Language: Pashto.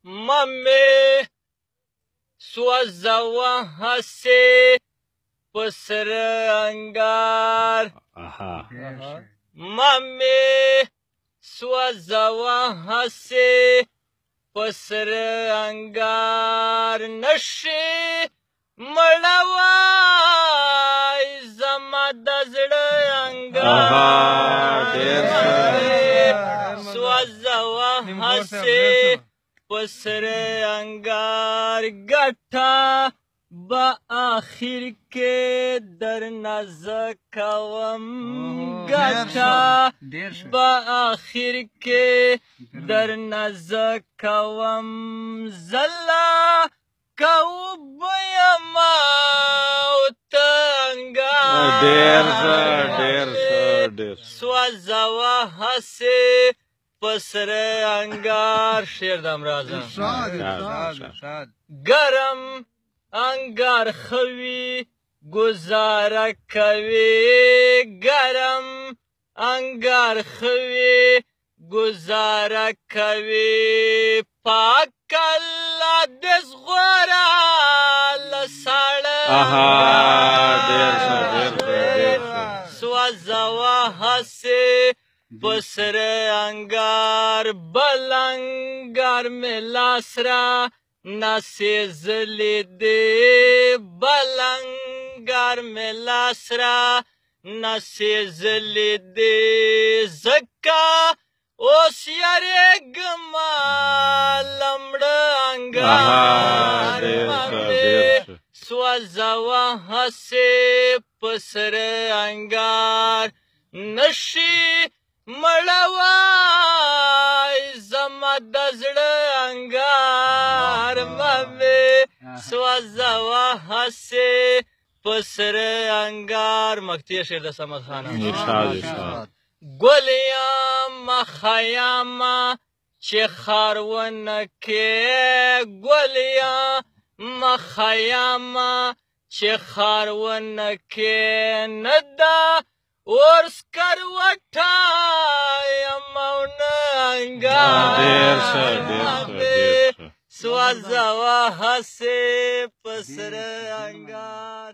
ممې سوځوه هسې په سره انګار. ممې سوځوه هسې په سره انګار، نشي مړوای زما د زړه انګار. سوځوه هسې په سره انګار، ګټه به آخر کې درنه زه کوم، ګټه به آخر کې درنه زه کوم، زله کوب یم او ته انګار. ډېر ښه، ډېر ښه، ډېر. سوځوه هسې په سره انګار. شعر د امرازه. ګرم انګار خوي گزاره کوي، ګرم انګار خوي گزاره کوي، پاک الله د زغوره له ساړه. ډېر ښه، ډېر ښه، ډېر ښه. سوځوه هسې په سره انګار، بل انګار مې لاس را نسېځلې دی، بل انګار مې لاس را نسېځلې دی، ځکه اوس یریږمه له مړه انګار. مې سوځوه هسې په سره انګار، نشي مړوای زما د زړه انګار. مې سوځوه هسې په سره انګار. مکتې شعر د صمد خان. ګل یم خیامه چې ښارونه کې، ګل یم خیامه چې ښارونه کې، نه ده اور سکروټه یم او نه انګار. ډېر ښه، ډېر ښه، ډېر ښه. سوځوه هسې په سره انګار.